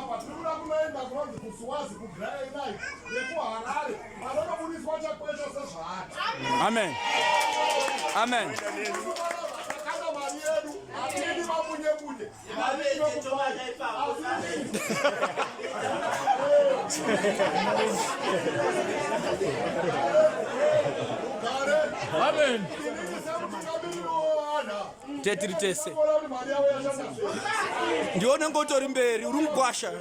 Apa tiri kuda kunoenda kunonzi kuSwazi kuGranite nekuHarare panonobudiswa Chakwesha sezvaari. Amen. Amen. Takanda mari yedu hatidi mamunye munye. Mari inokupai. Asi Rugare. Amen. Inini semutungamiriri wevanhu Tetiri tese. Kuona kuti mari yavo yashanda sei. Ndiwe unenge utori mberi, uri mukwasha.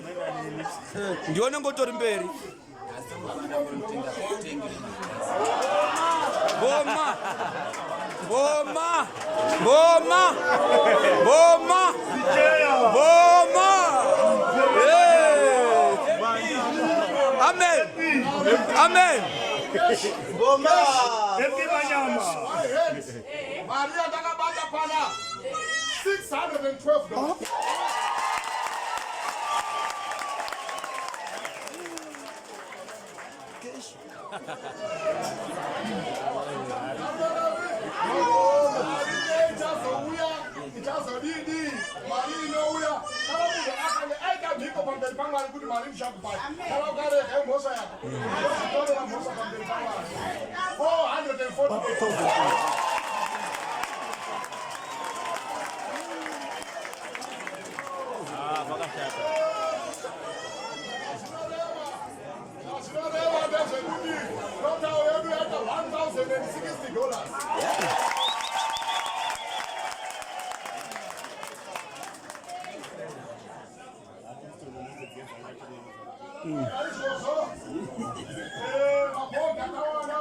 Ndiwe unenge utori mberi. Ngoma. Ngoma. Ngoma. Ngoma. Ngoma. Hey. Amen. Amen. Happy Manyama. I heard mari yandakabata pana $612. Mari ichazouya ichazodidi mari inouya kana munhu akange aita mhiko pamberi paMwari kuti mari ndichakupai, kana ukarega imhosva yako, unotorera mhosva pamberi paMwari. 448. Zvinoreva ndezvekuti total yedu yaita $1060. Naizvozvo mabhondi akawana,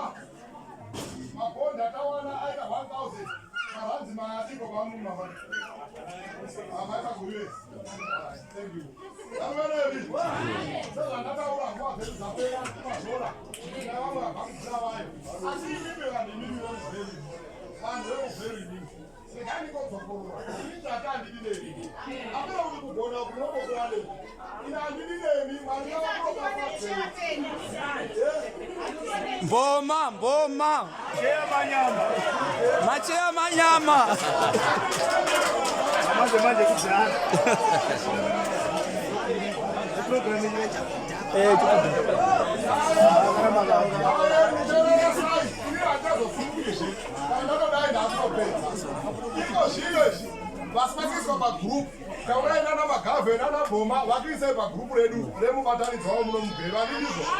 mabhondi akawana aita 1000 maranzi maadiko pamumamani amaita kuUS. Thank you. Varuverevi, sezvandataura, nguva dzedu dzapera mazvora navamwe vabva kudzira vayo, asi imimi vanhu, imimi vemubheri, vanhu vemubheri, imimi regai ndingodzokorora. Ini ndati handidi nemi, apera kuti kugona kunobokuwanei. Ini handidi nemi, mari yavakuropafadzei. Mboma, mboma. Cheya Manyama. Macheya manyama. Manje manje kudhara. Program iyi. Ini handazofungizve pandakadai, ndakutopedza iko zvino izvi. Vasina pagroup, taurai nana magavhena nabhoma, vakuisai pagroup redu remubatanidzwa wamuno mugero, handidizvo?